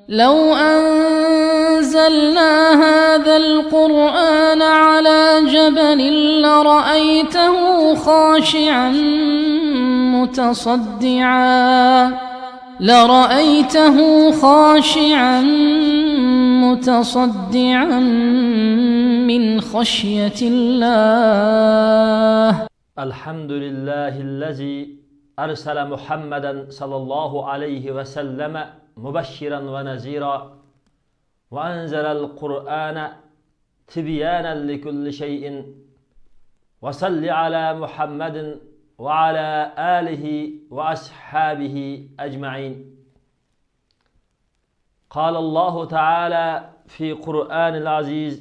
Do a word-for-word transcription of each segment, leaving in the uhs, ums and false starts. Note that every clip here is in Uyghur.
لو أنزلنا هذا القرآن على جبل لرأيته خاشعا متصدعا، لرأيته خاشعا متصدعا من خشية الله. الحمد لله الذي أرسل محمدا صلى الله عليه وسلم مبشرا ونذيرا، وأنزل القرآن تبيانا لكل شيء، وصل على محمد وعلى آله وأصحابه أجمعين. قال الله تعالى في قرآن العزيز: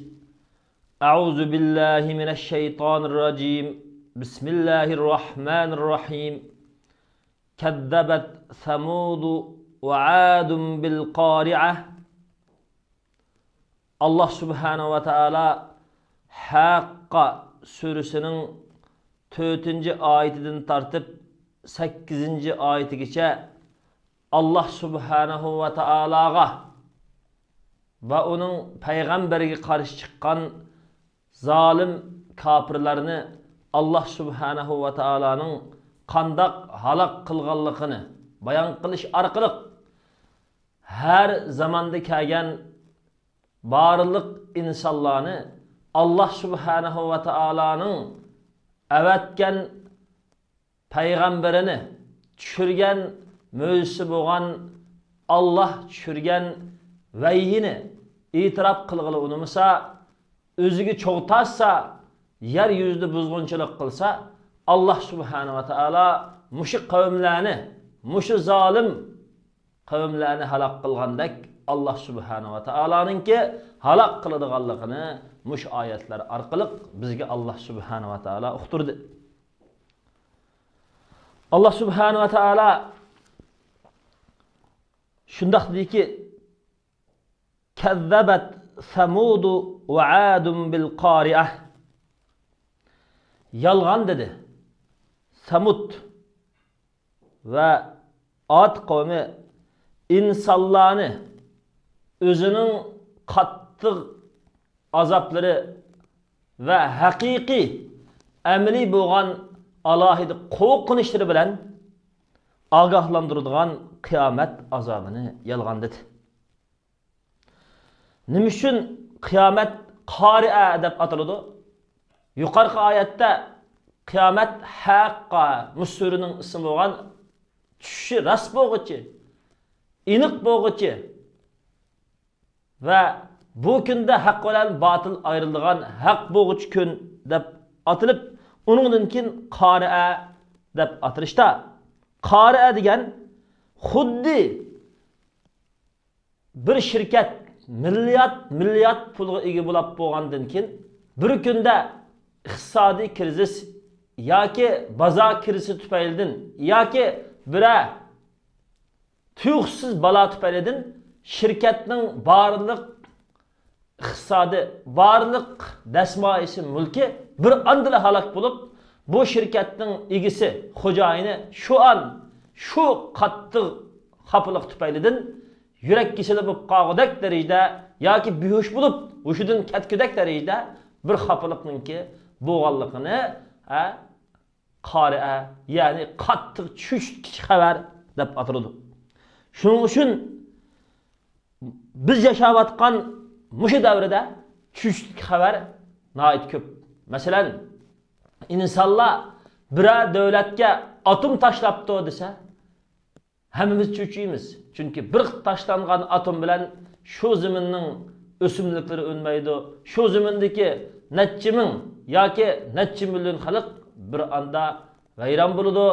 أعوذ بالله من الشيطان الرجيم. بسم الله الرحمن الرحيم. كذبت ثمود وعاد بالقارعة. ئاللاھ سۇبھانەھۇ ۋە تائالا ھەققە سۈرىسىنىڭ تۆتىنچى ئايىتىدىن تارتىپ سەككىزىنچى ئايىتىگىچە ئاللاھ سۇبھانەھۇ ۋە تائالاغا ۋە ئۇنىڭ پەيغەمبىرىگە قارشى چىققان زالىم كاپىرلارنى ئاللاھ سۇبھانەھۇ ۋە تائالانىڭ قانداق ھالاك قىلغانلىقىنى بايان قىلىش ئارقىلىق، ھەر زاماندا كەلگەن بارلىق ئىنسانلارنى ئاللاھ سۇبھانەھۇ ۋە تائالانىڭ ئەۋەتكەن پەيغەمبىرىنى، چۈشۈرگەن مۆجىزىسى بولغان، ئاللاھ چۈشۈرگەن ۋەھىينى ئېتىراپ قىلغىلى ئۇنىمىسا، ئۆزىگە چوغ تارتسا، يەر يۈزىدە بۇزغۇنچىلىق قىلسا، ئاللاھ سۇبھانەھۇ ۋە تائالا مۇشۇ قەۋملەرنى، مۇشۇ زالىم قەۋملەرنى ھالاك قىلغاندەك، ئاللاھ سۇبھانەھۇ ۋە تائالانىڭكى ھالاك قىلىدىغانلىقىنى مۇشۇ ئايەتلەر ئارقىلىق بىزگە ئاللاھ سۇبھانەھۇ ۋە تائالا ئۇقتۇردى. ئاللاھ سۇبھانەھۇ ۋە تائالا شۇنداق دېدىكى، كذبت ثمود وعاد بالقارعة. يالغان دېدى سەمۇد ۋە ئاد قەۋمى ئىنسانلارنى ئۆزىنىڭ قاتتىق ئازابلىرى ۋە ھەقىقىي، ئەمەلىي بولغان ئالاھىدە قورقۇنچلىرى بىلەن ئاگاھلاندۇرىدىغان قىيامەت ئازابىنى يالغان دېدى. نېمە ئۈچۈن قىيامەت قارىئە دەپ ئاتىلىدۇ؟ يۇقىرىقى ئايەتتە قىيامەت ھەققا، مۇشۇ سۈرىنىڭ ئىسمى بولغان، چۈشۈشى راست بولغۇچى، ئېنىق بولغۇچى ۋە بۇ كۈندە ھەق بىلەن باتىل ئايرىلىدىغان ھەق بولغۇچى كۈن دەپ ئاتىلىپ، ئۇنىڭدىن كېيىن قارىئە دەپ ئاتىلىشتا، قارىئە دېگەن خۇددى بىر شىركەت مىليارد، مىليارد پۇلغا ئىگە بولاپ بولغاندىن كېيىن، بىر كۈندە ئىقتىسادىي كىرىزىس ياكى بازار كىرىزىسى تۈپەيلىدىن ياكى بىرەر تۇيۇقسىز بالا تۈپەيلىدىن شىركەتنىڭ بارلىق ئىقتىسادى، بارلىق دەسمايىسى، مۈلكى بىر ئاندىلا ھالاك بولۇپ، بۇ شىركەتنىڭ ئىگىسى، خوجايىنى شۇ ئان شۇ قاتتىق خاپىلىق تۈپەيلىدىن يۈرەك كېسىلى بولۇپ قالغۇدەك دەرىجىدە ياكى بىھوش بولۇپ ھوشىدىن كەتكۈدەك دەرىجىدە بىر خاپىلىقنىڭكى بولغانلىقىنى، ھە، قارىئە، يەنى قاتتىق چۆچۈتكۈچى خەۋەر دەپ ئاتىلىدۇ. شۇنىڭ ئۈچۈن بىز ياشاۋاتقان مۇشۇ دەۋردە چۆچۈتكۈچى خەۋەر ناھايىتى كۆپ. مەسىلەن، ئىنسانلار بىرەر دۆلەتكە ئاتوم تاشلاپتۇ دېسە، ھەممىمىز چۆچۈيمىز. چۈنكى بىر تاشلانغان ئاتوم بىلەن شۇ زېمىننىڭ ئۆسۈملۈكلىرى ئۈنمەيدۇ. شۇ زېمىندىكى نەچچە مىڭ ياكى نەچچە مىليون خەلق بىر ئاندا ۋەيران بولىدۇ،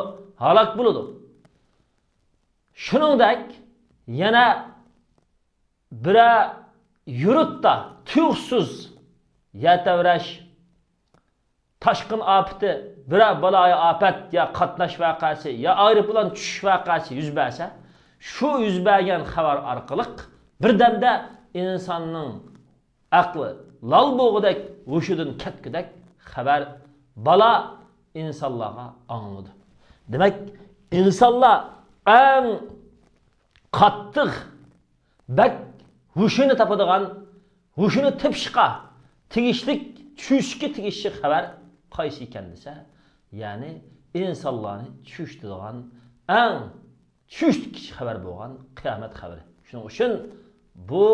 ھالاك بولىدۇ. شۇنىڭدەك يەنە بىرەر يۇرتتا تۇيۇقسىز يەر تەۋرەش، تاشقىن ئاپىتى، بىرەر بالايىئاپەت يا قاتناش ۋەقەسى يا ئايروپىلان چۈشۈش ۋەقەسى يۈز بەرسە، شۇ يۈز بەرگەن خەۋەر ئارقىلىق بىردەمدە ئىنساننىڭ ئەقلى لال بولغۇدەك ھوشىدىن كەتكۈدەك خەۋەر، بالا ئىنسانلارغا ئاڭلىنىدۇ. دېمەك، ئىنسانلار ئەڭ قاتتىق بەك ھوشىنى تاپىدىغان، ھوشىنى تېپىشقا تېگىشلىك، چۈشۈشكە تېگىشلىك خەۋەر قايسى ئىكەن دېسە، يەنى ئىنسانلارنى چۈشۈشتۈرىدىغان ئەڭ چۈشۈشتۈكىچە خەۋەر بولغان قىيامەت خەۋىرى. شۇنىڭ ئۈچۈن بۇ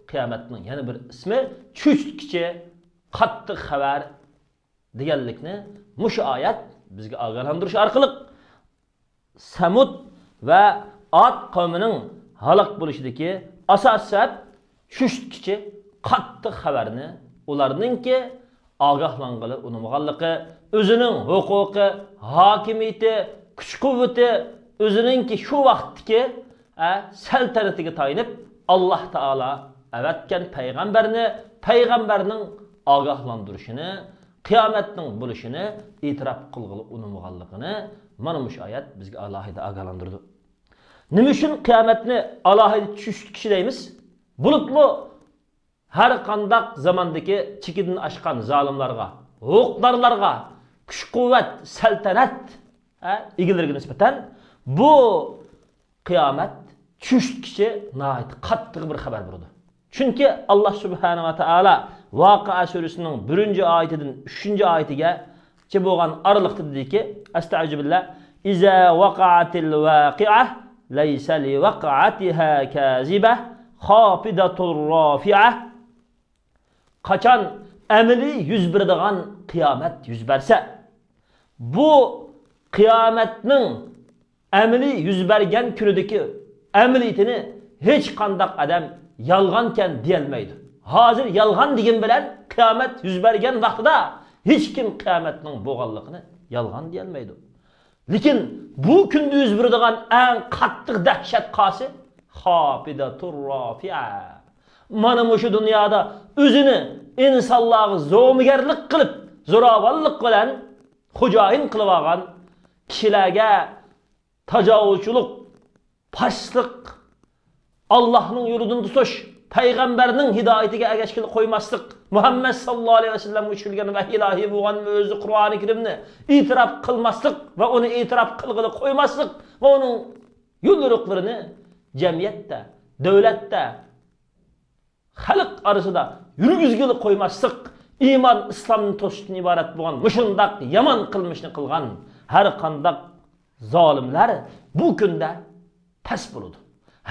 قىيامەتنىڭ يەنە بىر ئىسمى چۈشۈشتۈكىچە قاتتىق خەۋەر دېگەنلىكنى مۇشۇ ئايەت بىزگە ئاگاھلاندۇرۇش ئارقىلىق سەمۇد ۋە ئاد قەۋمىنىڭ ھالاك بولۇشىدىكى ئاساسىي سەۋەب چۈشۈشتىكىچە قاتتىق خەۋەرنى ئۇلارنىڭكى ئاگاھلانغىلى ئۇنىمىغانلىقى، ئۆزىنىڭ ھوقۇقى، ھاكىمىيىتى، كۈچ-قۇۋۋىتى، ئۆزىنىڭكى شۇ ۋاقىتتىكى، ئە، سەلتەنىتىگە تايىنىپ، ئاللاھ تائالا ئەۋەتكەن پەيغەمبەرنى، پەيغەمبەرنىڭ ئاگاھلاندۇرۇشىنى، قىيامەتنىڭ بولۇشىنى ئېتىراپ قىلغىلى ئۇنىمىغانلىقىنى مانا مۇشۇ ئايەت بىزگە ئالاھىدە ئاگاھلاندۇرىدۇ. نېمە ئۈچۈن قىيامەتنى ئالاھىدە چۈشۈشتۈكىچە دەيمىز؟ بولۇپمۇ ھەر قانداق زاماندىكى چېكىدىن ئاشقان زالىملارغا، ھوقدارلارغا، كۈچ-قۇۋۋەت، سەلتەنەت، ھە، ئىگىلىرىگە نىسبەتەن بۇ قىيامەت چۈشۈشتىكىچە ناھايىتى قاتتىق بىر خەۋەر بولىدۇ. چۈنكى ئاللاھ سۇبھانەھۇ ۋە تائالا ۋاقىئە سۈرىسىنىڭ بىرىنچى ئايىتىدىن ئۈچىنچى ئايىتىگە چە بولغان ئارىلىقتا دېدىكى، ئەستەئىزۇبىللا، ئىزا ۋەقەئەتىل ۋەقىئە، لەيسە لىۋەقەئەتىھا كازىبە، خافىدەتۇر رافىئە. قاچان ئەمەلىي يۈز بېرىدىغان قىيامەت يۈز بەرسە، بۇ قىيامەتنىڭ ئەمەلىي يۈز بەرگەن كۈنىدىكى ئەمەلىيىتىنى ھېچقانداق ئادەم يالغانكەن دېيەلمەيدۇ. ھازىر يالغان دېگەن بىلەن قىيامەت يۈز بەرگەن ۋاقتىدا ھېچكىم قىيامەتنىڭ بولغانلىقىنى يالغان دېيەلمەيدۇ. لېكىن بۇ كۈندە يۈز بېرىدىغان ئەڭ قاتتىق دەھشەت قاسى خافىدەتۇر رافىئە. مانا مۇشۇ دۇنيادا ئۆزىنى ئىنسانلارغا زومىگەرلىك قىلىپ، زوراۋانلىق بىلەن خوجايىن قىلىۋالغان كىشىلەرگە تاجاۋۇزچىلىق، پاجىقلىق، ئاللاھنىڭ يولىدىن توسۇش، پەيغەمبەرنىڭ ھىدايىتىگە ئەگەشكىلى قويماسلىق، مۇھەممەد ساللاللاھۇ ئەلەيھى ۋەسەللەمگە چۈشۈرۈلگەن ۋەھىي ئىلاھىي بولغان مۆجىزە قۇرئانى كەرىمنى ئېتىراپ قىلماسلىق ۋە ئۇنى ئېتىراپ قىلغىلى قويماسلىق ۋە ئۇنىڭ يوليورۇقلىرىنى جەمئىيەتتە، دۆلەتتە، خەلق ئارىسىدا يۈرگۈزگىلى قويماسلىق، ئىمان، ئىسلامنى توسۇشتىن ئىبارەت بولغان مۇشۇنداق يامان قىلمىشنى قىلغان ھەر قانداق زالىملار بۇ كۈندە پەس بولىدۇ.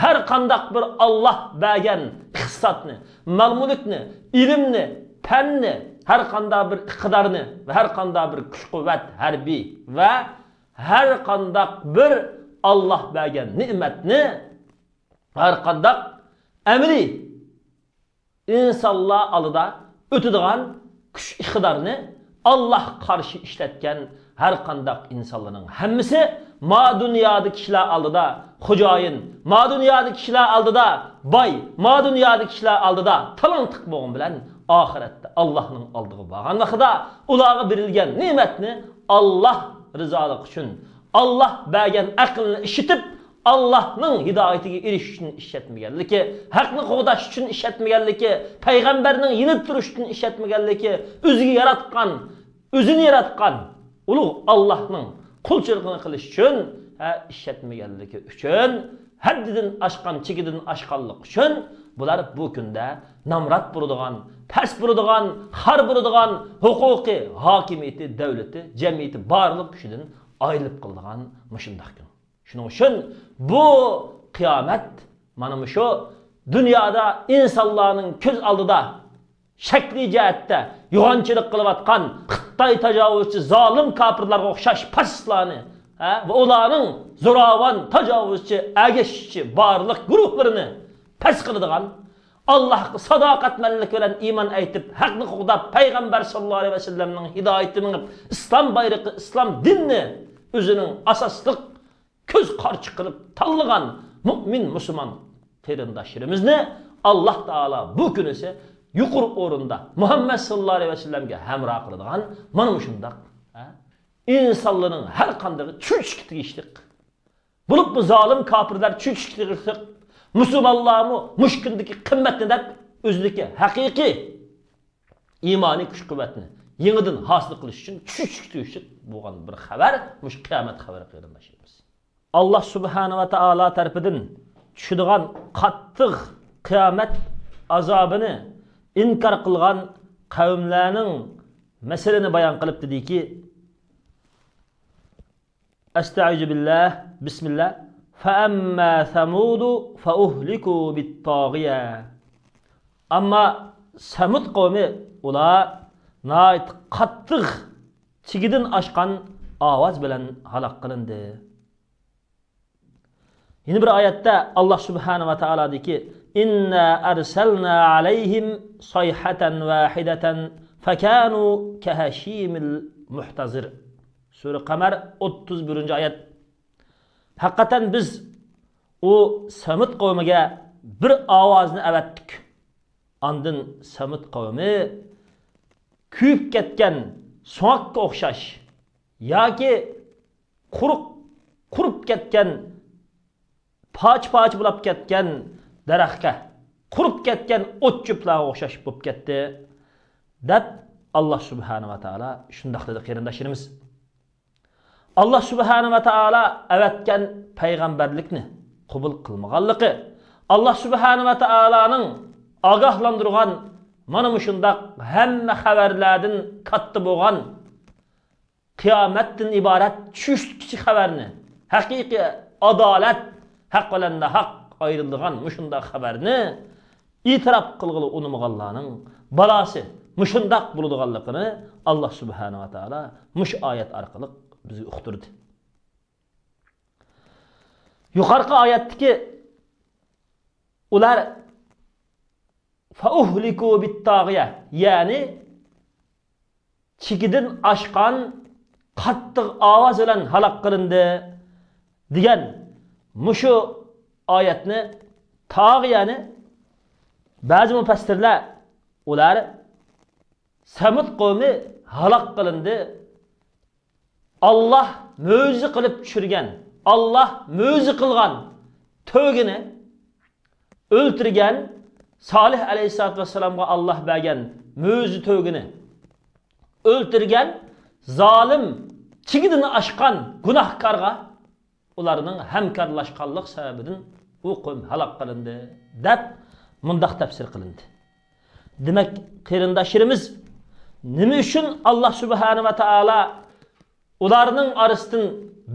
ھەر قانداق بىر ئاللاھ بەرگەن ئىقتىسادنى، مال-مۈلۈكنى، ئىلىمنى، پەننى، ھەر قانداق بىر ئىقتىدارنى ۋە ھەر قانداق بىر كۈچ-قۇۋۋەت، ھەربىي ۋە ھەر قانداق بىر ئاللاھ بەرگەن نېمەتنى ھەر قانداق ئەمەلىي ئىنسانلار ئالدىدا ئۆتىدىغان كۈچ-ئىقتىدارنى ئاللاھقا قارشى ئىشلەتكەن ھەر قانداق ئىنسانلارنىڭ ھەممىسى ما دۇنيادا كىشىلەر ئالدىدا خوجايىن، ما دۇنيادا كىشىلەر ئالدىدا باي، ما دۇنيادا كىشىلەر ئالدىدا تالانتلىق بولغان بىلەن، ئاخىرەتتە ئاللاھنىڭ ئالدىغا بارغان ۋاقتىدا ئۇلارغا بېرىلگەن نېمەتنى ئاللاھ رىزالىقى ئۈچۈن، ئاللاھ بەرگەن ئەقىلنى ئىشلىتىپ، ئاللاھنىڭ ھىدايىتىگە ئېرىشىش ئۈچۈن ئىشلەتمىگەنلىكى، ھەقنى قوغداش ئۈچۈن ئىشلەتمىگەنلىكى، پەيغەمبەرنىڭ يېنىدا تۇرۇش ئۈچۈن ئىشلەتمىگەنلىكى، ئۆزىگە ياراتقان، ئۆزىنى ياراتقان ئۇلۇغ ئاللاھنىڭ قۇلچىلىقىنى قىلىش ئۈچۈن، ھە، ئىشلەتمىگەنلىكى ئۈچۈن، ھەددىدىن ئاشقان، چېكىدىن ئاشقانلىق ئۈچۈن بۇلار بۇ كۈندە نامرات بولىدىغان، پەس بولىدىغان، خار بولىدىغان، ھوقۇقى، ھاكىمىيىتى، دەۋلىتى، جەمئىيىتى بارلىق كۈچىدىن ئايرىلىپ قالىدىغان مۇشۇنداق كۈن. شۇنىڭ ئۈچۈن بۇ قىيامەت مانا مۇشۇ دۇنيادا ئىنسانلارنىڭ كۆز ئالدىدا شەكلىي جەھەتتە يوغانچىلىق قىلىۋاتقان خىتاي تاجاۋۇزچى زالىم كاپىرلارغا ئوخشاش پاشىستلارنى، ھە، ۋە ئۇلارنىڭ زوراۋان، تاجاۋۇزچى، ئەگەشكۈچى بارلىق گۇرۇھلىرىنى پەس قىلىدىغان، ئاللاھقا ساداقەتمەنلىك بىلەن ئىمان ئېيتىپ، ھەقنى قوغداپ، پەيغەمبەر ساللاللاھۇ ئەلەيھى ۋەسەللەمنىڭ ھىدايىتىنى مېڭىپ، ئىسلام بايرىقى، ئىسلام دىنىنى ئۆزىنىڭ ئاساسلىق كۆز قارىچۇقى قىلىپ تاللىغان مۆمىن مۇسۇلمان قېرىنداشلىرىمىزنى ئاللاھ تائالا بۇ كۈنىسى يۇقىرى ئورۇندا مۇھەممەد ساللاللاھۇ ئەلەيھى ۋەسەللەمگە ھەمراھ قىلىدىغان مانا مۇشۇنداق، ھە، ئىنسانلارنىڭ ھەر قاندىقى چۈشۈشكە تېگىشلىك. بولۇپمۇ زالىم كاپىرلار چۈشۈشكە تېگىشلىك. مۇسۇلمانلارمۇ مۇشۇ كۈندىكى قىممەتنى دەپ، ئۆزىدىكى ھەقىقىي ئىمانىي كۈچ-قۇۋۋەتنى يېڭىدىن ھاسىل قىلىش ئۈچۈن چۈشۈشكە تېگىشلىك بولغان بىر خەۋەر، مۇشۇ قىيامەت خەۋىرى، قېرىنداشلىرىمىز. ئاللاھ سۇبھانەھۇ ۋە تائالا تەرىپىدىن چۈشىدىغان قاتتىق قىيامەت ئازابىنى ئىنكار قىلغان قەۋملەرنىڭ مەسىلىنى بايان قىلىپ دېدىكى، ئەستەئىزۇ بىللا، بىسمىللا. فەئەمما سەمۇدۇ فەئۇھلىكۇ بىتتاغىيە. ئەمما سەمۇد قەۋمى، ئۇلار ناھايىتى قاتتىق، چېگىدىن ئاشقان ئاۋاز بىلەن ھالاك قىلىندى. يەنە بىر ئايەتتە ئاللا سۇبھانە ۋە تائالا دېدىكى، «ئىننا ئەرسەلنا ئەلەيھىم سەيھەتەن ۋاھىدەتەن فەكانۇ كەھەشىمىل مۇھتەزىر.» سۈرە قەمەر، ئوتتۇز بىرىنچى ئايەت. ھەقىقەتەن بىز ئۇ سەمۇد قەۋمىگە بىر ئاۋازنى ئەۋەتتۇق. ئاندىن سەمۇد قەۋمى كۆيۈپ كەتكەن سۆڭەككە ئوخشاش ياكى قۇرۇق، قۇرۇپ كەتكەن، پارچە-پارچە بولاپ كەتكەن دەرەخكە، قۇرۇپ كەتكەن ئوت-چۆپلەرگە ئوخشاش بولۇپ كەتتى، دەپ ئاللا سۇبھانە ۋە تائالا شۇنداق دېدى، قېرىنداشلىرىمىز. ئاللا سۇبھانە ۋە تائالا ئەۋەتكەن پەيغەمبەرلىكنى قوبۇل قىلمىغانلىقى، ئاللا سۇبھانە ۋە تائالانىڭ ئاگاھلاندۇرغان مانا مۇشۇنداق ھەممە خەۋەرلەردىن كاتتا بولغان قىيامەتتىن ئىبارەت چۈشلۈك كىچىك خەۋەرنى، ھەقىقىي ئادالەت، ھەق بىلەن ناھەق ئايرىلىدىغان مۇشۇنداق خەۋەرنى ئېتىراپ قىلغىلى ئۇنىمىغانلارنىڭ بالاسى مۇشۇنداق بولىدىغانلىقىنى ئاللا سۇبھانە ۋە تائالا مۇشۇ ئايەت ئارقىلىق بىزگە ئۇقتۇردى. يۇقىرىقى ئايەتتىكى ئۇلار فەئۇھلىكۇ بىتتاغىيە، يەنى چېكىدىن ئاشقان قاتتىق ئاۋاز بىلەن ھالاك قىلىندى دېگەن مۇشۇ ئايەتنى، تاغىيەنى بەزى مۇپەسسىرلەر ئۇلار سەمۇد قەۋمى ھالاك قىلىندى، ئاللا مۆجىزە قىلىپ چۈشۈرگەن، ئاللا مۆجىزە قىلغان تۆگىنى ئۆلتۈرگەن، سالىھ ئەلەيھىسسالاتۇ ۋەسسالامغا ئاللا بەرگەن مۆجىزە تۆگىنى ئۆلتۈرگەن زالىم، چېگىدىن ئاشقان گۇناھكارغا ئۇلارنىڭ ھەمكارلاشقانلىق سەۋەبىدىن ئۇ قەۋم ھالاك قىلىندى، دەپ مۇنداق تەپسىر قىلىندى. دېمەك، قېرىنداشلىرىمىز، نېمە ئۈچۈن ئاللا سۇبھانە ۋە تائالا ئۇلارنىڭ ئارىسىدىن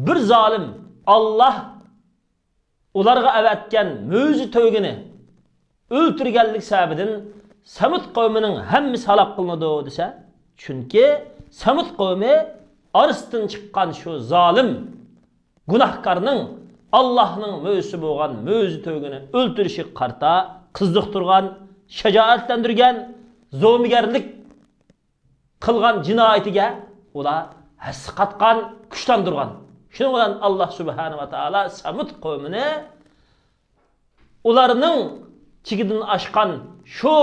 بىر زالىم، ئاللا ئۇلارغا ئەۋەتكەن مۆجىزە تۆگىنى ئۆلتۈرگەنلىك سەۋەبىدىن سەمۇد قەۋمىنىڭ ھەممىسى ھالاك قىلىنىدۇ دېسە، چۈنكى سەمۇد قەۋمى ئارىسىدىن چىققان شۇ زالىم گۇناھكارنىڭ ئاللاھنىڭ مۆجىزىسى بولغان مۆجىزە تۆگىنى ئۆلتۈرۈشىگە قارىتا قىزىقتۇرغان، شاجائەتلەندۈرگەن، زومىگەرلىك قىلغان جىنايىتىگە ئۇلار ھەسسە قاتقان، كۈچلەندۈرگەن. شۇنىڭ بىلەن ئاللا سۇبھانە ۋە تائالا سەمۇد قەۋمىنى ئۇلارنىڭ چېكىدىن ئاشقان شۇ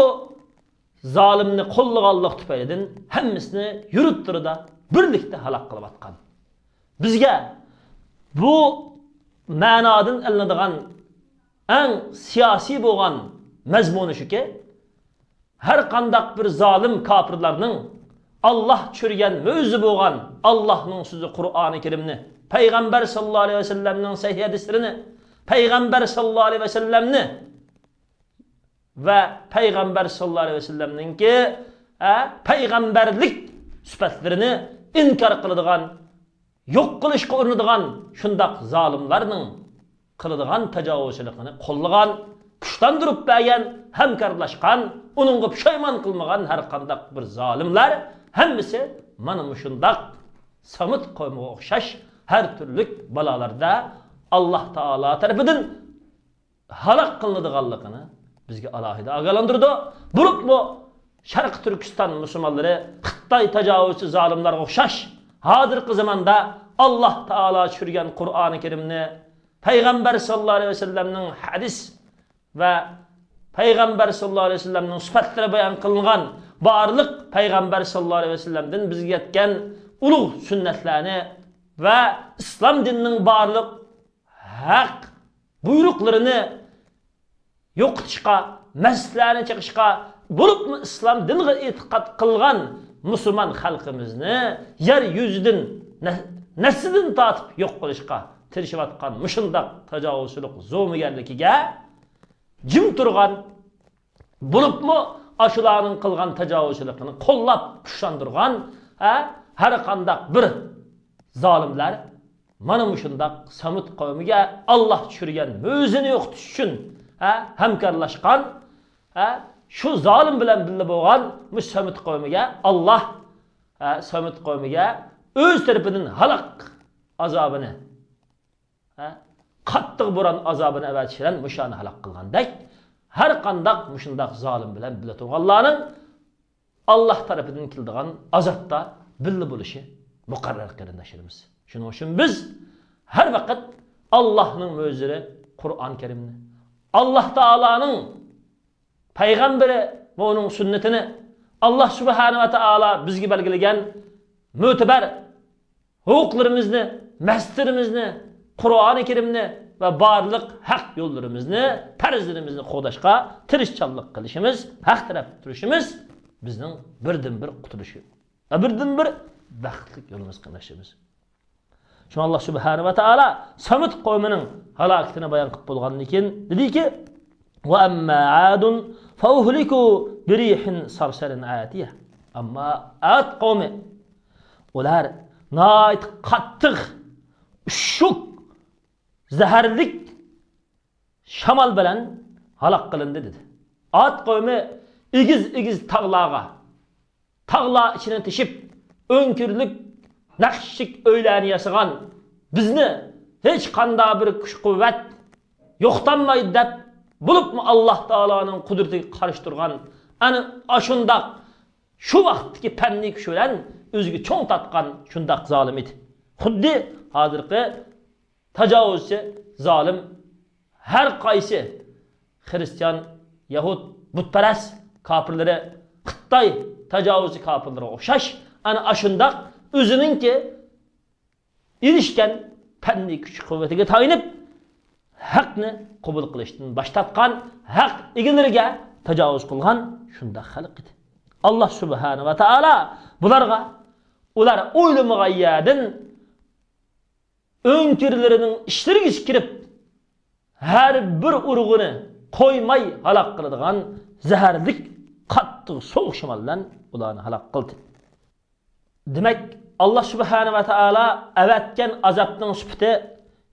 زالىمنى قوللىغانلىق تۈپەيلىدىن ھەممىسىنى يۇرتلىرىدا بىرلىكتە ھالاك قىلىۋاتقان. بىزگە بۇ مەنادىن ئېلىنىدىغان ئەڭ سىياسىي بولغان مەزمۇنى شۇكى، ھەر قانداق بىر زالىم كاپىرلارنىڭ ئاللا چۈشۈرگەن مۆجىزە بولغان ئاللانىڭ سۆزى قۇرئانى كەرىمنى، پەيغەمبەر ساللاللاھۇ ئەلەيھى ۋەسەللەمنىڭ سەھىھ ھەدىسلىرىنى، پەيغەمبەر ساللاللاھۇ ئەلەيھى ۋەسەللەمنى ۋە پەيغەمبەر ساللاللاھۇ ئەلەيھى ۋەسەللەمنىڭكى، ھە، پەيغەمبەرلىك سۈپەتلىرىنى ئىنكار قىلىدىغان، يوق قىلىشقا ئۇرۇنىدىغان شۇنداق زالىملارنىڭ قىلىدىغان تاجاۋۇزچىلىقىنى قوللىغان، كۈچلەندۈرۈپ بەرگەن، ھەمكارلاشقان، ئۇنىڭغا پۇشايمان قىلمىغان ھەر قانداق بىر زالىملار ھەممىسى مانا مۇشۇنداق سەمۇد قەۋمىگە ئوخشاش ھەر تۈرلۈك بالالاردە ئاللا تائالا تەرىپىدىن ھالاك قىلىنىدىغانلىقىنى بىزگە ئالاھىدە ئاگاھلاندۇرىدۇ. بولۇپمۇ شەرقىي تۈركىستان مۇسۇلمانلىرى خىتاي تاجاۋۇزچى زالىملارغا ئوخشاش، ھازىرقى زاماندا ئاللا تائالا چۈشۈرگەن قۇرئانى كەرىمنى، پەيغەمبەر ساللاللاھۇ ئەلەيھى ۋەسەللەمنىڭ ھەدىس ۋە پەيغەمبەر ساللاللاھۇ ئەلەيھى ۋەسەللەمنىڭ سۈپەتلىرى بايان قىلىنغان بارلىق پەيغەمبەر ساللاللاھۇ ئەلەيھى ۋەسەللەمدىن بىزگە يەتكەن ئۇلۇغ سۈننەتلەرنى ۋە ئىسلام دىنىنىڭ بارلىق ھەق بۇيرۇقلىرىنى يوقىتىشقا، مەسچىتلەرنى چېقىشقا، بولۇپمۇ ئىسلام دىنىغا ئېتىقاد قىلغان مۇسۇلمان خەلقىمىزنى يەر يۈزىدىن نە-، نەسلىدىن تارتىپ يوق قىلىشقا تىرىشىۋاتقان مۇشۇنداق تاجاۋۇزچىلىق زومىگەرلىكىگە جىم تۇرغان، بولۇپمۇ ئاشۇلارنىڭ قىلغان تاجاۋۇزچىلىقىنى قوللاپ كۈچلەندۈرگەن، ھە، ھەر قانداق بىر زالىملار مانا مۇشۇنداق سەمۇد قەۋمىگە ئاللاھ چۈشۈرگەن مۆجىزىنى يوقىتىش ئۈچۈن، ھە، ھەمكارلاشقان، ھە، شۇ زالىم بىلەن بىللە بولغان مۇشۇ سەمۇد قەۋمىگە ئاللاھ، ھە، سەمۇد قەۋمىگە ئۆز تەرىپىدىن ھالاك ئازابىنى، ھە، قاتتىق بوران ئازابىنى ئەۋەتىش بىلەن مۇشۇلارنى ھالاك قىلغاندەك، ھەر قانداق مۇشۇنداق زالىم بىلەن بىللە تۇرغانلارنىڭ ئاللاھ تەرىپىدىن كېلىدىغان ئازابتا بىللە بولۇشى مۇقەررەر، قېرىنداشلىرىمىز. شۇنىڭ ئۈچۈن بىز ھەر ۋاقىت ئاللاھنىڭ مۆجىزىلىرى، قۇرئان كەرىمنى، ئاللاھ تائالانىڭ پەيغەمبىرى ۋە ئۇنىڭ سۈننىتىنى، ئاللاھ سۇبھانەھۇ ۋە تائالا بىزگە بەلگىلىگەن مۆتىبەر ھوقۇقلىرىمىزنى، مەسچىتلىرىمىزنى، قۇرئانى كەرىمنى ۋە بارلىق ھەق يوللىرىمىزنى، پەرزلىرىمىزنى قوغداشقا تىرىشچانلىق قىلىشىمىز، ھەق تەرەپتە تۇرۇشىمىز بىزنىڭ بىردىنبىر قۇتۇلۇشى ۋە بىردىنبىر بەختلىك يولىمىز، قېرىنداشلىرىمىز. شۇڭا ئاللاھ سۇبھانەھۇ ۋە تائالا سەمۇد قەۋمىنىڭ ھالاكىتىنى بايان قىلىپ بولغاندىن كېيىن دېدىكى، وَأَمَّا عَادٌ فَأُهْلِكُوا بِرِيحٍ صَرْصَرٍ عَاتِيَةٍ. ئەمما ئاد قەۋمى، ئۇلار ناھايىتى قاتتىق، ئۇششۇق، زەھەرلىك شامال بىلەن ھالاك قىلىندى، دېدى. ئاد قەۋمى ئېگىز-ئېگىز تاغلارغا، تاغلار ئىچىنى تېشىپ، ئۆڭكۈرلۈك نەقىشلىك ئۆيلەرنى ياسىغان، بىزنى ھېچقانداق بىر كۈچ-قۇۋۋەت يوقىتالمايدۇ دەپ، بولۇپمۇ ئاللاھ تائالانىڭ قۇدرىتىگە قارشى تۇرغان، ئەنە ئاشۇنداق شۇ ۋاقىتتىكى پەننىي كۈچ بىلەن ئۆزىگە چوڭ تارتقان شۇنداق زالىم ئىدى. خۇددى ھازىرقى تاجاۋۇزچى، زالىم، ھەر قايسى خىرىستىيان، يەھۇد، بۇتپەرەس كاپىرلىرى، خىتاي تاجاۋۇزچى كاپىرلىرىغا ئوخشاش، ئەنە ئاشۇنداق ئۆزىنىڭكى ئېرىشكەن پەننىي كۈچ-قۇۋۋىتىگە تايىنىپ، ھەقنى قوبۇل قىلىشتىن باش تارتقان، ھەق ئىگىلىرىگە تاجاۋۇز قىلغان شۇنداق خەلق ئىدى. ئاللاھ سۇبھانەھۇ ۋە تائالا بۇلارغا، ئۇلار ئويلىمىغان يەردىن ئۆڭكۈرلىرىنىڭ ئىچلىرىگىچە كىرىپ، ھەر بىر ئۇرغۇنى قويماي ھالاك قىلىدىغان زەھەرلىك قاتتىق سوغۇق شامال بىلەن ئۇلارنى ھالاك قىلدى. دېمەك، ئاللاھ سۇبھانەھۇ ۋە تائالا ئەۋەتكەن ئازابنىڭ سۈپىتى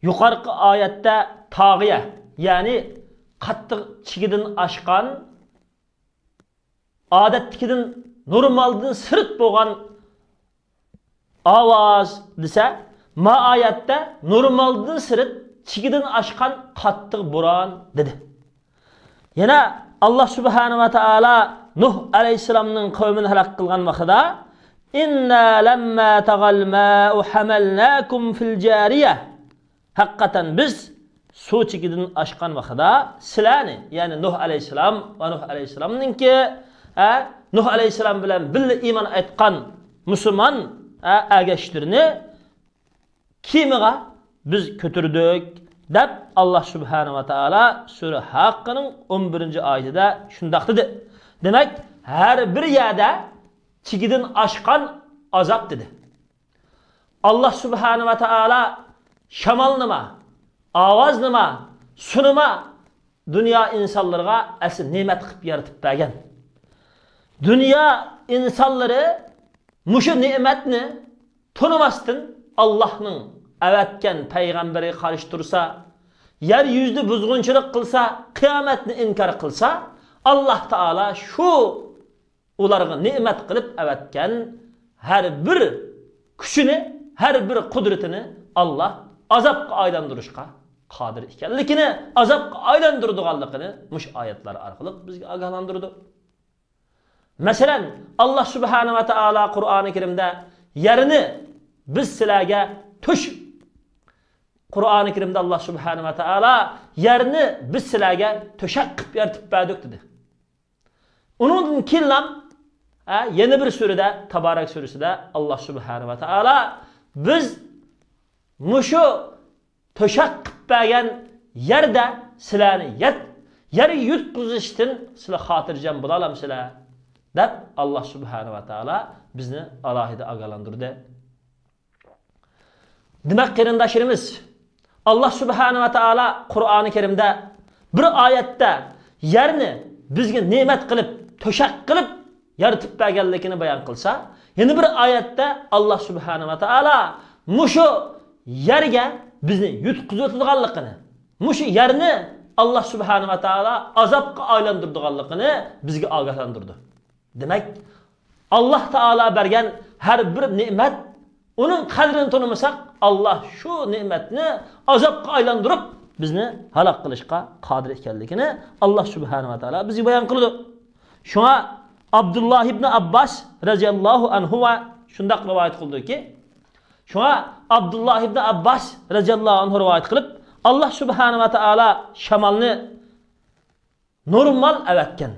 يۇقىرىقى ئايەتتە تاغىيە، يەنى قاتتىق چېكىدىن ئاشقان، ئادەتتىكىدىن، نورمالدىن سىرت بولغان ئاۋاز دېسە، ما ئايەتتە نورمالدىن سىرت، چېكىدىن ئاشقان قاتتىق بوران دېدى. يەنە ئاللاھ سۇبھانەھۇ ۋە تائالا نۇھ ئەلەيھىسسالامنىڭ قەۋمىنى ھالاك قىلغان ۋاقتىدا، إِنَّا لَمَّا طَغَى الْمَاءُ حَمَلْنَاكُمْ فِي الْجَارِيَةِ. ھەقىقەتەن بىز سۇ چېكىدىن ئاشقان ۋاقتىدا سىلەرنى، يەنى نۇھ ئەلەيھىسسالام ۋە نۇھ ئەلەيھىسسالامنىڭكى، ئە، نۇھ ئەلەيھىسسالام بىلەن بىللە ئىمان ئېيتقان مۇسۇلمان، ئە، ئەگەشلىرىنى كېمىغا بىز كۆتۈردۇق، دەپ ئاللاھ سۇبھانەھۇ ۋە تائالا سۈرە ھاققىنىڭ ئون بىرىنچى ئايىتىدە شۇنداق دېدى. دېمەك، ھەر بىر يەردە چېكىدىن ئاشقان ئازاب دېدى. ئاللاھ سۇبھانەھۇ ۋە تائالا شامالنىما، ئاۋازنىما، سۇنىما دۇنيا ئىنسانلىرىغا ئەسلى نېمەت قىلىپ يارىتىپ بەرگەن. دۇنيا ئىنسانلىرى مۇشۇ نېمەتنى تونۇماستىن، ئاللاھنىڭ ئەۋەتكەن پەيغەمبىرىگە قارشى تۇرسا، يەر يۈزىدە بۇزغۇنچىلىق قىلسا، قىيامەتنى ئىنكار قىلسا، ئاللاھ تائالا شۇ ئۇلارغا نېمەت قىلىپ ئەۋەتكەن ھەر بىر كۈچىنى، ھەر بىر قۇدرىتىنى ئاللاھ ئازابقا ئايلاندۇرۇشقا قادىر ئىكەنلىكىنى، ئازابقا ئايلاندۇرىدىغانلىقىنى مۇشۇ ئايەتلەر ئارقىلىق بىزگە ئاگاھلاندۇرىدۇ. مەسىلەن، ئاللاھ سۇبھانەھۇ ۋە تائالا قۇرئانى كەرىمدە يەرنى بىز سىلەرگە تۆش-، قۇرئانى كەرىمدە ئاللاھ سۇبھانەھۇ ۋە تائالا يەرنى بىز سىلەرگە تۆشەك قىلىپ يارىتىپ بەردۇق، دېدى. ئۇنىڭدىن كېيىنلا، ھە، يەنە بىر سۈرىدە، تابارەك سۈرىسىدە ئاللاھ سۇبھانەھۇ ۋە تائالا بىز مۇشۇ تۆشەك قىلىپ بەرگەن يەردە سىلەرنى يەت-، يەر يۇتقۇزۇشتىن سىلەر خاتىرجەم بولالامسىلەر؟ دەپ ئاللاھ سۇبھانەھۇ ۋە تائالا بىزنى ئالاھىدە ئاگاھلاندۇردى. دېمەك، قېرىنداشلىرىمىز، ئاللاھ سۇبھانەھۇ ۋە تائالا قۇرئانى كەرىمدە بىر ئايەتتە يەرنى بىزگە نېمەت قىلىپ، تۆشەك قىلىپ يارىتىپ بەرگەنلىكىنى بايان قىلسا، يەنە بىر ئايەتتە ئاللا سۇبھانەھۇ ۋە تائالا مۇشۇ يەرگە بىزنى يۇتقۇزۇۋېتىدىغانلىقىنى، مۇشۇ يەرنى ئاللا سۇبھانەھۇ ۋە تائالا ئازابقا ئايلاندۇرىدىغانلىقىنى بىزگە ئاگاھلاندۇرىدۇ. دېمەك، ئاللا تائالا بەرگەن ھەر بىر نېمەت، ئۇنىڭ قەدرىنى تونۇمىساق، ئاللا شۇ نېمەتنى ئازابقا ئايلاندۇرۇپ، بىزنى ھالاك قىلىشقا قادىر ئىكەنلىكىنى ئاللا سۇبھانەھۇ ۋە تائالا بىزگە بايان قىلىدۇ. شۇڭا ئابدۇللا ئىبنى ئابباس رەزىياللاھۇ ئەنھۇ ۋە شۇنداق رىۋايەت قىلدىكى، شۇڭا ئابدۇللا ئىبنى ئابباس رەزىياللاھۇ ئەنھۇ رىۋايەت قىلىپ، ئاللا سۇبھانەھۇ ۋە تائالا شامالنى نورمال ئەۋەتكەن.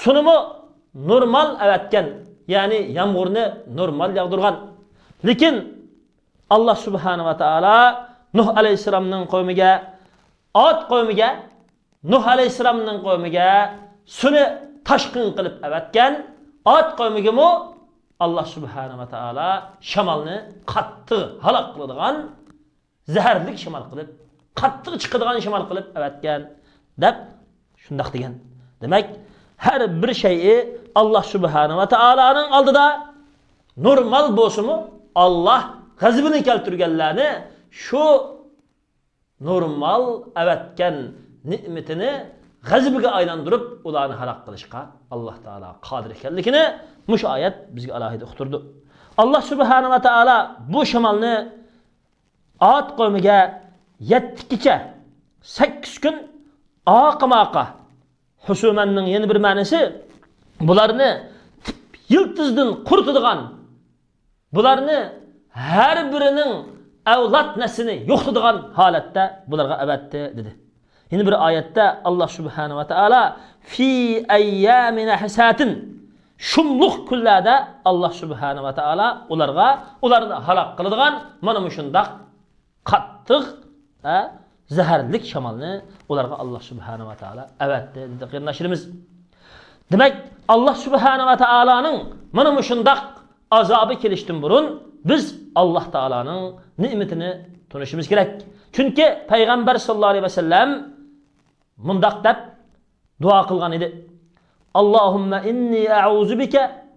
سۇنىمۇ نورمال ئەۋەتكەن، يەنى يامغۇرنى نورمال ياغدۇرغان. لېكىن ئاللا سۇبھانەھۇ ۋە تائالا نۇھ ئەلەيھىسسالامنىڭ قەۋمىگە، ئاد قەۋمىگە، نۇھ ئەلەيھىسسالامنىڭ قەۋمىگە سۇنى تاشقىن قىلىپ ئەۋەتكەن، ئاد قەۋمىگىمۇ ئاللا سۇبھانەھۇ ۋە تائالا شامالنى قاتتىق ھالاك قىلىدىغان زەھەرلىك شامال قىلىپ، قاتتىق چىقىدىغان شامال قىلىپ ئەۋەتكەن، دەپ شۇنداق دېگەن. دېمەك، ھەر بىر شەيئى ئاللا سۇبھانەھۇ ۋە تائالانىڭ ئالدىدا نورمال بولسىمۇ، ئاللا غەزىپىنى كەلتۈرگەنلەرنى شۇ نورمال ئەۋەتكەن نېمىتىنى غەزىپىگە ئايلاندۇرۇپ، ئۇلارنى ھالاك قىلىشقا ئاللا تائالا قادىر ئىكەنلىكىنى مۇشۇ ئايەت بىزگە ئالاھىدە ئۇقتۇرىدۇ. ئاللا سۇبھانەھۇ ۋە تائالا بۇ شامالنى ئاد قەۋمىگە يەتتە كېچە، سەككىز كۈن ئاقىماقا. ھۇسۇمەننىڭ يەنە بىر مەنىسى، بۇلارنى تىپ يىلتىزدىن قۇرۇتىدىغان، بۇلارنى ھەر بىرىنىڭ ئەۋلاد نەسلىنى يوقىتىدىغان ھالەتتە بۇلارغا ئەۋەتتى، دېدى. يەنە بىر ئايەتتە ئاللا سۇبھانەھۇ ۋە تائالا في أيام نحسات، شۇملۇق كۈنلەردە ئاللا سۇبھانەھۇ ۋە تائالا ئۇلارغا، ئۇلارنى ھالاك قىلىدىغان مانا مۇشۇنداق قاتتىق، ھە، زەھەرلىك شامالنى ئۇلارغا ئاللا سۇبھانەھۇ ۋە تائالا ئەۋەتتى، دېدى قېرىنداشلىرىمىز. دېمەك، ئاللا سۇبھانەھۇ ۋە تائالانىڭ مانا مۇشۇنداق ئازابى كېلىشتىن بۇرۇن بىز ئاللا تائالانىڭ نېمىتىنى تونۇشىمىز كېرەك. چۈنكى پەيغەمبەر ساللاللاھۇ ئەلەيھى ۋەسەللەم مۇنداق دەپ دۇئا قىلغان ئىدى: اللهم إني أعوذ بك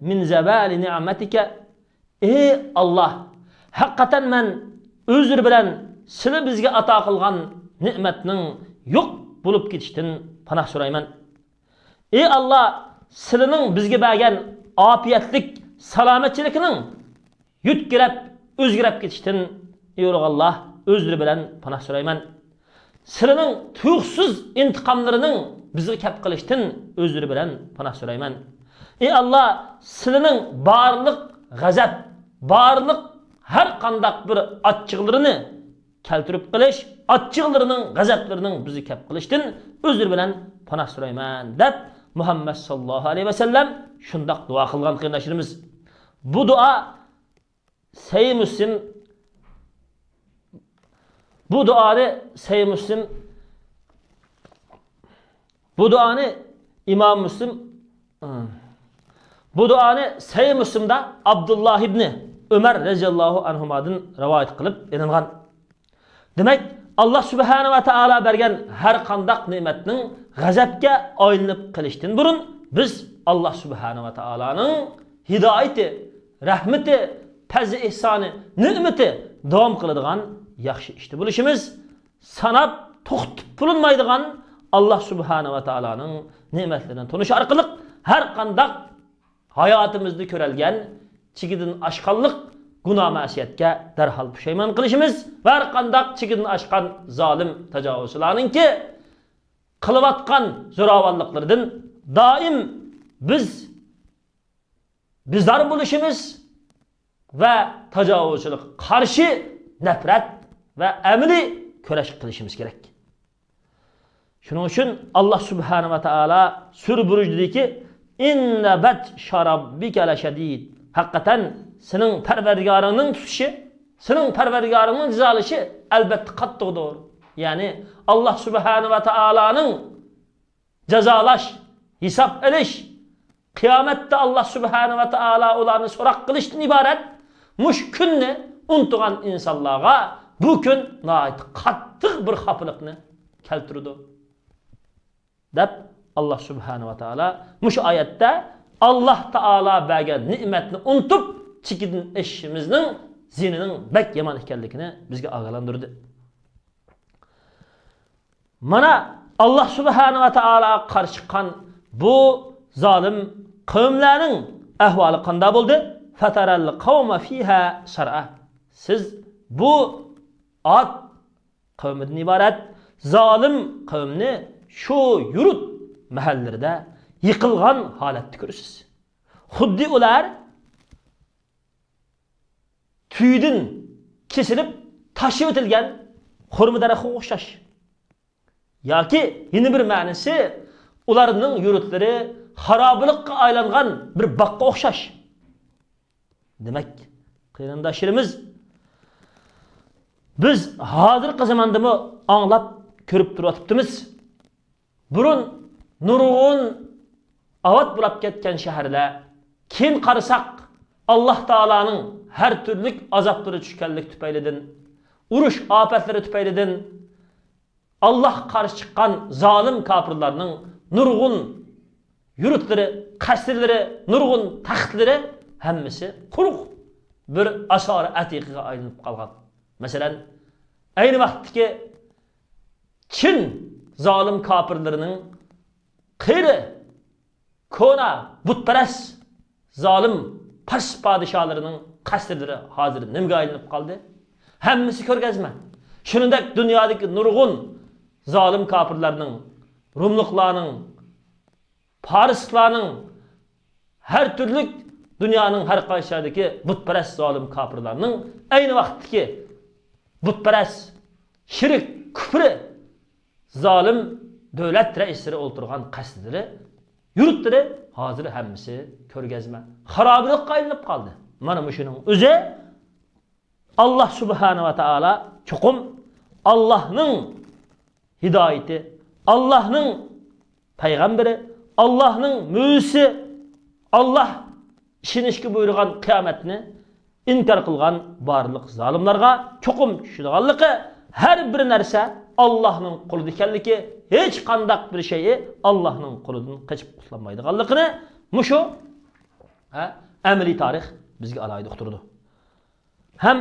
من زوال نعمتك. ئى ئاللا، ھەقىقەتەن مەن ئۆزرى بىلەن سىلى بىزگە ئاتا قىلغان نېمەتنىڭ يوق بولۇپ كېتىشتىن پاناھ سورايمەن. ئى ئاللا، سىلىنىڭ بىزگە بەرگەن ئاپىيەتلىك سالامەتچىلىكىنىڭ يۆتكىرەپ، ئۆزگىرەپ كېتىشتىن، ئى ئۇلۇغ ئاللا، ئۆزلىرى بىلەن پاناھ سورايمەن. سىلىنىڭ تۇيۇقسىز ئىنتىقاملىرىنىڭ بىزگە كەپ قېلىشتىن ئۆزلىرى بىلەن پاناھ سورايمەن. ئى ئاللا، سىلىنىڭ بارلىق غەزەپ، بارلىق ھەر قانداق بىر ئاچچىقلىرىنى كەلتۈرۈپ قېلىش، ئاچچىقلىرىنىڭ، غەزەپلىرىنىڭ بىزگە كەپ قېلىشتىن ئۆزلىرى بىلەن پاناھ سورايمەن، دەپ مۇھەممەد ساللاللاھۇ ئەلەيھى ۋەسەللەم شۇنداق دۇئا قىلغان قېرىنداشلىرىمىز. بۇ دۇئا سەھىھ مۇسلىم، بۇ دۇئانى سەھىھ مۇسلىم، بۇ دۇئانى ئىمام مۇسلىم، بۇ دۇئانى سەھىھ مۇسلىمدا ئابدۇللا ئىبنى ئۆمەر رەزىياللاھۇ ئەنھۇمادىن رىۋايەت قىلىپ ئېلىنغان. دېمەك، ئاللا سۇبھانەھۇ ۋە تائالا بەرگەن ھەر قانداق نېمەتنىڭ غەزەپكە ئايلىنىپ قېلىشتىن بۇرۇن، بىز ئاللا سۇبھانەھۇ ۋە تائالانىڭ ھىدايىتى، رەھمىتى، پەزلى ئېھسانى، نېمىتى داۋام قىلىدىغان ياخشى ئىشتا بولۇشىمىز، ساناپ توختىتىپ بولۇنمايدىغان ئاللا سۇبھانەھۇ ۋە تائالانىڭ نېمەتلىرىنى تونۇش ئارقىلىق ھەر قانداق ھاياتىمىزدا كۆرەلگەن چېكىدىن ئاشقانلىق گۇناھ-مەسىيەتكە دەرھال پۇشايمان قىلىشىمىز ۋە ھەر قانداق چېكىدىن ئاشقان زالىم تاجاۋۇزچىلارنىڭكى قىلىۋاتقان زوراۋانلىقلىرىدىن دائىم بىز بىزار بولۇشىمىز ۋە تاجاۋۇزچىلىققا قارشى نەپرەت ۋە ئەمەلىي كۈرەش قىلىشىمىز كېرەك. شۇنىڭ ئۈچۈن ئاللا سۇبھانەھۇ ۋە تائالا سۈرە بۇرۇجدىكى، إن بطش ربك لشديد، ھەقىقەتەن سېنىڭ پەرۋەردىگارىڭنىڭ تۇتۇشى، سېنىڭ پەرۋەردىگارىڭنىڭ جازالىشى ئەلبەتتە قاتتىقدۇر. يەنى ئاللا سۇبھانەھۇ ۋە تائالانىڭ جازالاش، ھېساب ئېلىش، قىيامەتتە ئاللا سۇبھانەھۇ ۋە تائالا ئۇلارنى سوراق قىلىشتىن ئىبارەت. مۇشۇ كۈننى ئۇنتۇغان ئىنسانلارغا بۇ كۈن ناھايىتى قاتتىق بىر خاپىلىقنى كەلتۈرىدۇ. دەپ، ئاللا سۇبھانەھۇ ۋە تائالا مۇشۇ ئايەتتە ئاللا تائالا بەرگەن نېمەتنى ئۇنتۇپ، چېكىدىن ئېشىشىمىزنىڭ زىيىنىنىڭ بەك يامان ئىكەنلىكىنى بىزگە ئاگاھلاندۇردى. مانا، ئاللا سۇبھانەھۇ ۋە تائالاغا قارشى چىققان بۇ زالىم قەۋملەرنىڭ ئەھۋالى قانداق بولدى؟ فَتَرَى الْقَوْمَ فِيهَا صَرْعَىٰ. سىز بۇ ئاد قەۋمىدىن ئىبارەت زالىم قەۋمنى شۇ يۇرت مەھەللىلىرىدە يىقىلغان ھالەتتە كۆرىسىز. خۇددى ئۇلار تۈۋىدىن كېسىلىپ تاشلىۋېتىلگەن خورما دەرىخىگە ئوخشاش. ياكى يەنە بىر مەنىسى، ئۇلارنىڭ يۇرتلىرى خارابىلىققا ئايلانغان بىر باغقا ئوخشاش. دېمەك، قېرىنداشلىرىمىز، بىز ھازىرقى زاماندىمۇ ئاڭلاپ، كۆرۈپ تۇرۇۋاتىپتىمىز. بۇرۇن نۇرغۇن ئاۋات بولاپ كەتكەن شەھەرلەر، كېيىن قارىساق، ئاللا تائالانىڭ ھەر تۈرلۈك ئازابلىرى چۈشكەنلىك تۈپەيلىدىن، ئۇرۇش ئاپەتلىرى تۈپەيلىدىن، ئاللاغا قارشى چىققان زالىم كاپىرلارنىڭ نۇرغۇن يۇرتلىرى، قەسىرلىرى، نۇرغۇن تەختلىرى ھەممىسى قۇرۇق بىر ئاسارە ئەتىقىگە ئايلىنىپ قالغان. مەسىلەن، ئەينى ۋاقىتتىكى چىن زالىم كاپىرلىرىنىڭ قېرى، كونا، بۇتپەرەس، زالىم، پاش پادىشاھلىرىنىڭ قەسىرلىرى ھازىر نېمىگە ئايلىنىپ قالدى؟ ھەممىسى كۆرگەزمە. شۇنىڭدەك دۇنيادىكى نۇرغۇن زالىم كاپىرلارنىڭ، روملۇقلارنىڭ، پارسلارنىڭ، ھەر تۈرلۈك دۇنيانىڭ ھەر قايسى يەردىكى بۇتپەرەس زالىم كاپىرلارنىڭ ئەينى ۋاقىتتىكى بۇتپەرەس، شىرك، كۇفرى، زالىم دۆلەت رەئىسلىرى ئولتۇرغان قەسىرلىرى، يۇرتلىرى ھازىر ھەممىسى كۆرگەزمە، خارابىلىققا ئايلىنىپ قالدى. مانا مۇشۇنىڭ ئۆزى ئاللا سۇبھانەھۇ ۋە تائالا چوقۇم ئاللانىڭ ھىدايىتى، ئاللانىڭ پەيغەمبىرى، ئاللانىڭ مۆجىزىسى، ئاللا ئىشىنىشكە بۇيرۇغان قىيامەتنى ئىنكار قىلغان بارلىق زالىملارغا چوقۇم چۈشىدىغانلىقى، ھەر بىر نەرسە ئاللانىڭ قولىدا ئىكەنلىكى، ھېچقانداق بىر شەيئى ئاللانىڭ قولىدىن قېچىپ قۇتۇلالمايدىغانلىقىنى مۇشۇ، ھە، ئەمەلىي تارىخ بىزگە ئالاھىدە ئۇقتۇرىدۇ. ھەم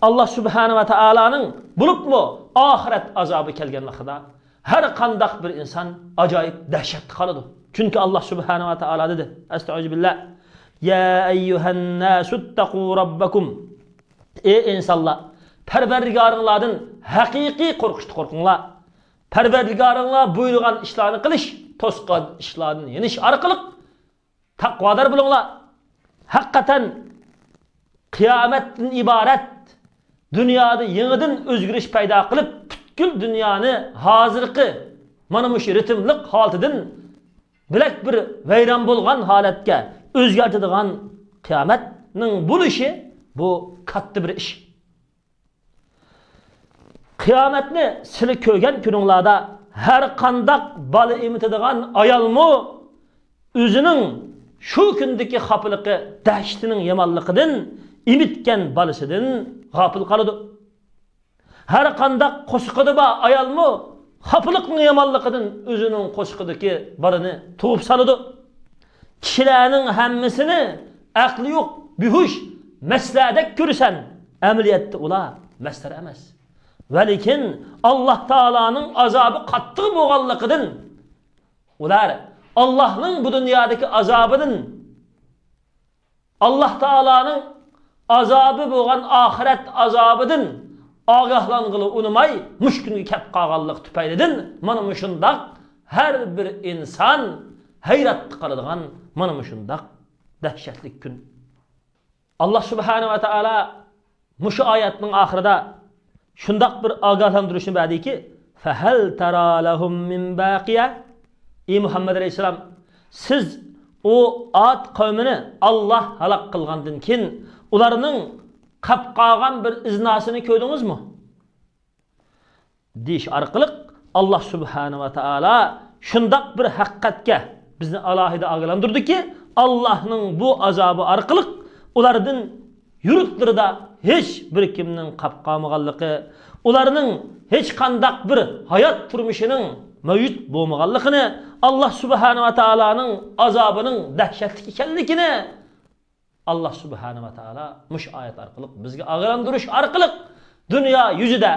ئاللا سۇبھانەھۇ ۋە تائالانىڭ بولۇپمۇ ئاخىرەت ئازابى كەلگەن ۋاقتىدا ھەر قانداق بىر ئىنسان ئاجايىپ دەھشەتتە قالىدۇ. چۈنكى ئاللا سۇبھانەھۇ ۋە تائالا دېدى، ئەستەئۇزۇبىللا، يا ئەييۇھەنناسۇتتەقۇ رەببەكۇم. ئى ئىنسانلار، پەرۋەردىگارىڭلاردىن ھەقىقىي قورقۇشتا قورقۇڭلار. پەرۋەردىگارىڭلار بۇيرۇغان ئىشلارنى قىلىش، توسقان ئىشلاردىن يېنىش ئارقىلىق تەقۋادار بولۇڭلار. ھەقىقەتەن قىيامەتتىن ئىبارەت دۇنيادا يېڭىدىن ئۆزگىرىش پەيدا قىلىپ، پۈتكۈل دۇنيانى ھازىرقى مانا مۇشۇ رىتىملىق ھالىتىدىن بۆلەك بىر ۋەيران بولغان ھالەتكە ئۆزگەرتىدىغان قىيامەتنىڭ بولۇشى، بۇ كاتتا بىر ئىش. قىيامەتنى سىلى كۆرگەن كۈنۈڭلاردا ھەر قانداق بالا ئېمىتىدىغان ئايالمۇ ئۆزىنىڭ شۇ كۈندىكى خاپىلىقى، دەھشىتىنىڭ يامانلىقىدىن ئېمىتكەن بالىسىدىن غاپىل قالىدۇ. ھەر قانداق قورسىقىدا بار ئايالمۇ خاپىلىقنىڭ يامانلىقىدىن ئۆزىنىڭ قورسىقىدىكى بالىنى تۇغۇپ سالىدۇ. كىشىلەرنىڭ ھەممىسىنى ئەقلى يوق، بىھۇش مەستلەردەك كۆرىسەن، ئەمەلىيەتتە ئۇلار مەستلەر ئەمەس. ۋەلىكىن ئاللا تائالانىڭ ئازابى قاتتىق بولغانلىقىدىن، ئۇلار ئاللانىڭ بۇ دۇنيادىكى ئازابىدىن، ئاللا تائالانىڭ ئازابى بولغان ئاخىرەت ئازابىدىن ئاگاھلانغىلى ئۇنىماي، مۇشۇ كۈنگە كەپ قالغانلىقى تۈپەيلىدىن، مانا مۇشۇنداق ھەر بىر ئىنسان ھەيراتتا قالىدىغان مانا مۇشۇنداق دەھشەتلىك كۈن. ئاللا سۇبھانەھۇ ۋە تائالا مۇشۇ ئايەتنىڭ ئاخىرىدا شۇنداق بىر ئاگاھلاندۇرۇشنى بەردىكى، فەھەل تەرا لەھۇم مىن باقىيە؟ ئى مۇھەممەد ئەلەيھىسسالام، سىز ئۇ ئاد قەۋمىنى ئاللا ھالاك قىلغاندىن كېيىن ئۇلارنىڭ قاپ قالغان بىر ئىزناسىنى كۆردىڭىزمۇ؟ دېيىش ئارقىلىق ئاللا سۇبھانەھۇ ۋە تائالا شۇنداق بىر ھەقىقەتكە بىزنى ئالاھىدە ئاگاھلاندۇردىكى، ئاللانىڭ بۇ ئازابى ئارقىلىق ئۇلاردىن يۇرتلىرىدا ھېچ بىر كىمنىڭ قاپ قالمىغانلىقى، ئۇلارنىڭ ھېچقانداق بىر ھايات تۇرمۇشىنىڭ مەۋجۇت بولمىغانلىقىنى، ئاللا سۇبھانەھۇ ۋە تائالانىڭ ئازابىنىڭ دەھشەتلىك ئىكەنلىكىنى ئاللا سۇبھانەھۇ ۋە تائالا مۇشۇ ئايەت ئارقىلىق بىزگە ئاگاھلاندۇرۇش ئارقىلىق دۇنيا يۈزىدە،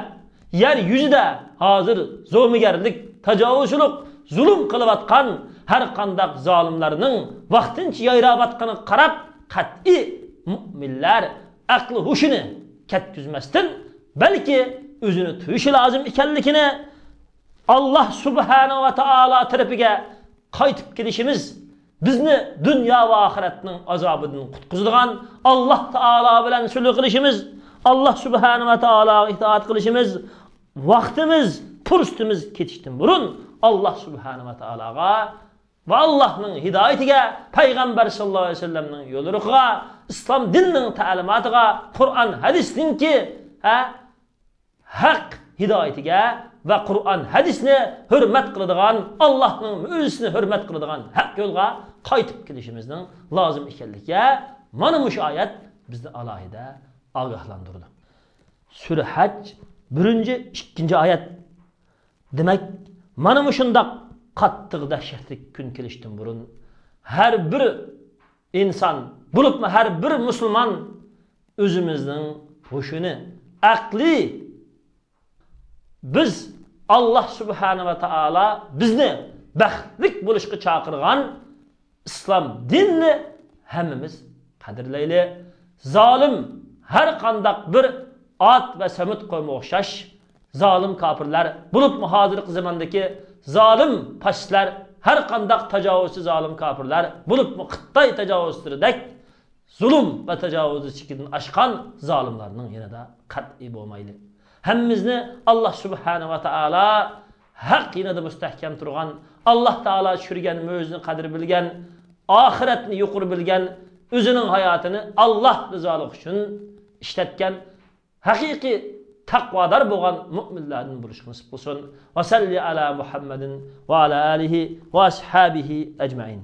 يەر يۈزىدە ھازىر زومىگەرلىك، تاجاۋۇزچىلىق، زۇلۇم قىلىۋاتقان ھەر قانداق زالىملارنىڭ ۋاقتىنچە يايراۋاتقىنىغا قاراپ، قەتئىي مۇئمىنلار ئەقلى ھوشىنى كەتكۈزمەستىن، بەلكى ئۆزىنى تۇيۇشى لازىم ئىكەنلىكىنى، ئاللا سۇبھانەھۇ ۋە تائالا تەرىپىگە قايتىپ كېلىشىمىز، بىزنى دۇنيا ۋە ئاخىرەتنىڭ ئازابىدىن قۇتقۇزىدىغان ئاللا تائالا بىلەن سۈلھى قىلىشىمىز، ئاللا سۇبھانەھۇ ۋە تائالاغا ئىتائەت قىلىشىمىز، ۋاقتىمىز، پۇرسىتىمىز كېتىشتىن بۇرۇن ئاللا سۇبھانەھۇ ۋە تائالاغا ۋە ئاللانىڭ ھىدايىتىگە، پەيغەمبەر ساللاللاھۇ ئەلەيھى ۋەسەللەمنىڭ يوليورۇقىغا، ئىسلام دىنىنىڭ تەلىماتىغا، قۇرئان ھەدىسنىڭكى، ھە، ھەق ھىدايىتىگە ۋە قۇرئان ھەدىسنى ھۆرمەت قىلىدىغان، ئاللانىڭ مۆجىزىسىنى ھۆرمەت قىلىدىغان ھەق يولغا قايتىپ كېلىشىمىزنىڭ لازىم ئىكەنلىكىگە مانا مۇشۇ ئايەت بىزنى ئالاھىدە ئاگاھلاندۇرىدۇ. سۈرە ھەج، بىرىنچى، ئىككىنچى ئايەت. دېمەك، مانا مۇشۇنداق قاتتىق دەھشەتلىك كۈن كېلىشتىن بۇرۇن، ھەر بىر ئىنسان، بولۇپمۇ ھەر بىر مۇسۇلمان ئۆزىمىزنىڭ ھوشىنى، ئەقلى، بىز ئاللا سۇبھانەھۇ ۋە تائالا بىزنى بەختلىك بولۇشقا چاقىرغان ئىسلام دىنىنى ھەممىمىز قەدىرلەيلى. زالىم، ھەر قانداق بىر ئاد ۋە سەمۇد قەۋمىگە ئوخشاش زالىم كاپىرلار، بولۇپمۇ ھازىرقى زاماندىكى زالىم پاشىستلار، ھەر قانداق تاجاۋۇزچى زالىم كاپىرلار، بولۇپمۇ خىتاي تاجاۋۇزچىلىرىدەك زۇلۇم ۋە تاجاۋۇزدا چېكىدىن ئاشقان زالىملارنىڭ يېنىدا قەتئىي بولمايلى. ھەممىمىزنى ئاللا سۇبھانەھۇ ۋە تائالا ھەق يېنىدا مۇستەھكەم تۇرغان، ئاللا تائالا چۈشۈرگەن مۆجىزىنى قەدىر بىلگەن، ئاخىرەتنى يۇقىرى بىلگەن، ئۆزىنىڭ ھاياتىنى ئاللا رىزالىقى ئۈچۈن ئىشلەتكەن، ھەقىقىي تەقۋادار بولغان مۇئمىنلاردىن بولۇشقا نېسىپ قىلسۇن. ۋە سەللى ئەلا مۇھەممەدىن ۋە ئەلا ئالىھى ۋە ئەسھابىھى ئەجمەئىن.